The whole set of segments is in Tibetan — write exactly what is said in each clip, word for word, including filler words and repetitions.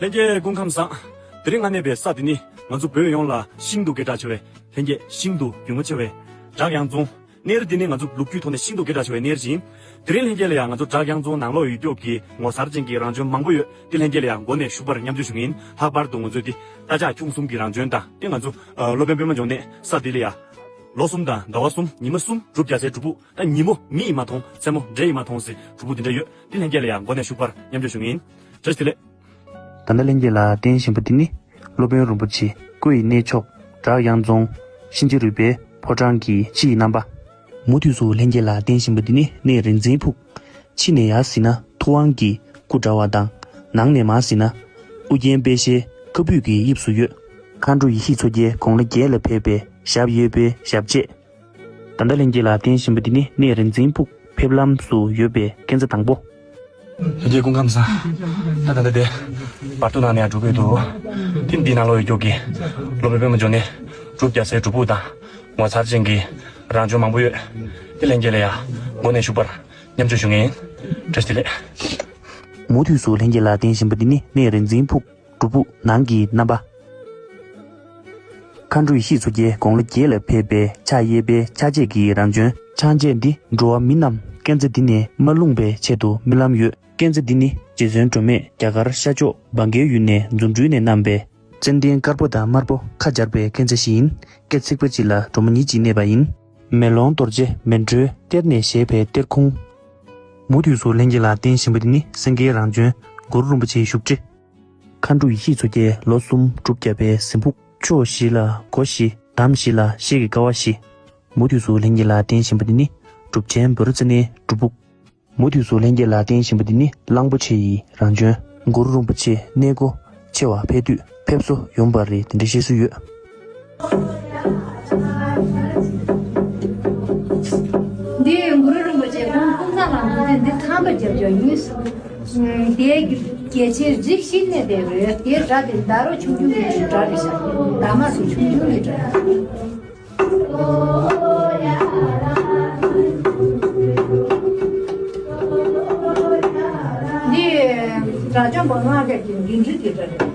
ལྷན་རྒྱས་སྐུ་ཁམས་བཟང་། དེ་རིང་ང་གནས་པའི་ས་འདི་ནི་ང་ཚོ་བོད་ཡོངས་ལ་ཤིན་ཏུ་སྐད་གྲགས་ཆེ་བའི་ལྷན་རྒྱས་ཤིན་ཏུ་རྒྱུས་མངའ་ཆེ་བའི་བྲག་གཡང་རྫོང་། གནས་རི་འདི་ནི་ང་ཚོ་ལོ་རྒྱུས་ཐོག་ནས་ཤིན་ཏུ་སྐད་གྲགས་ཆེ་བའི་གནས་རི་ཞིག་ཡིན། དེ་རིང་ལྷན་རྒྱས་ལ་ཡང་ང་ཚོ་བྲག་གཡང་རྫོང་ནང་ལོགས་ཡོད་ཀྱོག་གི་ངོ་མཚར་ཅན་གྱི་རང་བྱོན་མང་པོ་ཡོད། དེ་ལྷན་རྒྱས་ལ་ཡང་མགོ་ནས་ཞུགས་པར་སྙམ་བརྗོད་ཞུ་ངེས་ཡིན། ལྷག་པར་དུ་ང་ཚོས་དེ་རྟ་ལྕག་ཁྱུང་གསུམ་གྱི་རང་བྱོན་དང་དེ་ང་ཚོ་སློབ་དཔོན་པད་མ་འབྱུང་གནས་ས་འདི་ལ་ཡང་ལོ་གསུམ་དང་ཟླ་བ་གསུམ་ཉི་མ་གསུམ་སྒྲུབ་རྒྱག་སའི་སྒྲུབ་ཕུག་ད་ཉིན་མོ་མི་ཡིས་མ་མཐོང་མཚན་མོ་འདྲེ་ཡིས་མ་མཐོང་ཟེར་སྒྲུབ་ཕུག་དེ་འདྲ་ཡོད། དེ་ལྷན་རྒྱས་ལ་ཡང་མགོ་ནས་ཞུགས་པར་སྙམ་བརྗོད་ཞུ་ངེས་ཡིན། བཀྲ་ཤིས་བདེ་ལེགས། ད་ལྟ་ལྷན་རྒྱས་ལ་བསྟན་བཞིན་པ་འདི་ནི་སློབ་དཔོན་རིན་པོ་ཆེ་སྐུ་ཡི་གནས་མཆོག་བྲག་གཡང་རྫོང་གཤིན་རྗེ་རུས་པའི་ཕོ་བྲང་གི་ཕྱི་ཡི་རྣམ་པ། མུ་མཐུད་དུ་ལྷན་རྒྱས་ལ་བསྟན་བཞིན་པ་འདི་ནི་གནས་རིག་འཛིན་ཕུག་ཕྱི་ནས་ཡར་གཟིགས་ན་ཐུབ་དབང་གི་སྐུ་འདྲ་བ་དང་། ནང་ནས་མར་གཟིགས་ན་ཨུ་རྒྱན་དཔེ་ཤེལ་ཁ་སྤུད་ཀྱི་དབྱིབས་སུ་ཡོད། མཁའ་འགྲོ་ཡེ་ཤེས་མཚོ་རྒྱལ་དགུང་ལོ་བརྒྱད་ལ་ཕེབས་པའི་ཞབས་གཡས་པའི་ཞབས་རྗེས། ད་ལྟ་ལྷན་རྒྱས་ལ་བསྟན་བཞིན་པ་འདི་ནི་གནས་རིག་འཛིན་ཕུག་ཕེབས་ལམ་དུ་ཡོད་པའི་སྐས་འཛེག་དང་པོ། ལྷན་རྒྱས་སྐུ་ཁམས་བཟང་། ད་ད་ལྟ་དེ་བར་དོ་ནང་ནས་འགྲོ་གི་འདུག་དེ་འདི་ནང་ལོགས་ཡོད་ཀྱོག་གི་སློབ་དཔོན་པད་མ་འབྱུང་གནས་སྒྲུབ་རྒྱག་སའི་སྒྲུབ་ཕུག་དང་ངོ་མཚར་ཅན་གྱི་རང་བྱོན་མང་པོ་ཡོད། དེ་ལྷན་རྒྱས་ལ་ཡང་མགོ་ནས་ཞུགས་པར་སྙམ་བརྗོད་ཞུ་ངེས་ཡིན། བཀྲ་ཤིས་བདེ་ལེགས། མུ་མཐུད་དུ་ལྷན་རྒྱས་ལ་བསྟན་བཞིན་པ་འདི་ནི་གནས་རིག་འཛིན་ཕུག་སྒྲུབ་ཕུག་ནང་གི་རྣམ་པ། མཁའ་འགྲོ་ཡེ་ཤེས་མཚོ་རྒྱལ་དགུང་ལོ་བརྒྱད་ལ་ཕེབས་པའི་ཕྱག་གཡས་པའི་ཕྱག་རྗེས་ཀྱི་རང་བྱོན། ཕྱག་རྗེས་འདི་འགྲོ་བ་མི་རྣམས་སྐས་འཛེག་འདི་ནས་མ་ལྷུང་བའི་ཆེད་དུ་རྨི་ལམ་ཡོད། སྐས་འཛེག་འདི་ནི་རྗེ་བཙུན་སྒྲོལ་མས་རྒྱ་གར་ཤར་ཕྱོགས་བང་གའི་ཡུལ་ནས་རྫུ་འཕྲུལ་ནས་བསྣམས་པའི་ཙན་དན་དཀར་པོ་དང་དམར་པོ་ཁ་སྦྱར་བའི་སྐས་འཛེག་ཞིག་ཡིན། སྐས་ཚིགས་པ་གཅིག་ལ་སྒྲོལ་མ་ཉིད་ཀྱིས་གནས་པ་ཡིན། མེ་ལོང་རྡོ་རྗེ་མེ་སྒྲོན་གཏེར་ནས་བཞེས་པའི་གཏེར་ཁུང་། མུ་མཐུད་དུ་ལྷན་རྒྱས་ལ་བསྟན་བཞིན་པ་འདི་ནི་སེང་གེའི་རང་བྱོན་གུ་རུ་རིན་པོ་ཆེའི་བཞུགས་ཁྲི། མཁའ་འགྲོ་ཡེ་ཤེས་མཚོ་རྒྱལ་ལོ་གསུམ་སྒྲུབ་བརྒྱབ་པའི་གཟིམ་ཕུག་ཕྱོགས་བཞི་ལ་སྒོ་བཞི། འགྲམ་བཞི་ལ་ཤེལ་གྱི་ཀ་བ་བཞི། མུ་མཐུད་དུ་ལྷན་རྒྱས་ལ་བསྟན་བཞིན་པ་འདི་ནི་གྲུབ་ཆེན་བོ་ར་ཙི་ནའི་སྒྲུབ་ཕུག་མུ་མཐུད་དུ་ལྷན་རྒྱས་ལ་བསྟན་བཞིན་པ་འདི་ནི་གླང་པོ་ཆེ་ཡི་རང་བྱོན། གུ་རུ་རིན་པོ་ཆེ་གནས་སྒོ་ཕྱེ་བར་ཕེབས་དུས་ཕེབས་བསུ་ཡོང་བ་རེད། དེ་འདྲའི་བཤད་སྲོལ་ཡོད། འདི་གུ་རུ་རིན་པོ་ཆེ་ཁོང་ཀུན་བཟང་ལ་འདུག་དེ་འདི་ཁང་པ་རྒྱབ་ཀྱང་ཡིན། དེའི་རྒྱལ་ཆེན་རིགས་བཞི་གནས་པའི་འོད། དེའི་སྒྲ་དེ་ཟླ་རོ་ཆུང་ཆུང་གི་སྒྲ་རེད་ཤག་ཟླ་མ་སུ་ཆུང་ཆུང་གི་སྒྲ། འདི་དགྲ་བཅོམ་པ་ལྔ་བརྒྱ་གི་འདི་འདྲི་དེ་འདྲ་རེད།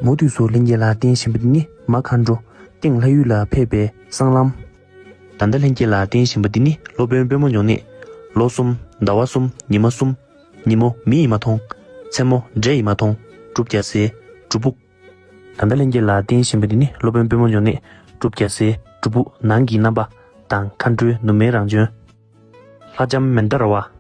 མུ་མཐུད་དུ་ལྷན་རྒྱས་ལ་བསྟན་བཞིན་པ་འདི་ནི་མ་མཁའ་འགྲོ་སྟེང་ལྷ་ཡུལ་ལ་ཕེབས་པའི་སྲང་ལམ། ད་ལྟ་ལྷན་རྒྱས་ལ་བསྟན་བཞིན་པ་འདི་ནི་སློབ་དཔོན་པད་མ་འབྱུང་གནས་ལོ་གསུམ་ཟླ་བ་གསུམ་ཉི་མ་གསུམ། ཉིན་མོ་མི་ཡིས་མ་མཐོང་། མཚན་མོ་འདྲེ་ཡིས་མ་མཐོང་། སྒྲུབ་རྒྱག་སའི་སྒྲུབ་ཕུག་ད་ལྟ་ལྷན་རྒྱས་ལ་བསྟན་བཞིན་པ་འདི་ནི་སློབ་དཔོན་པད་མ་འབྱུང་གནས་སྒྲུབ་རྒྱག་སའི་སྒྲུབ་ཕུག་ནང་གི་རྣམ་པ་དང་མཁའ་འགྲོའི་ནུ་མའི་རང་བྱོན། ལྷ་ལྕམ་མནྡ་ར་བ་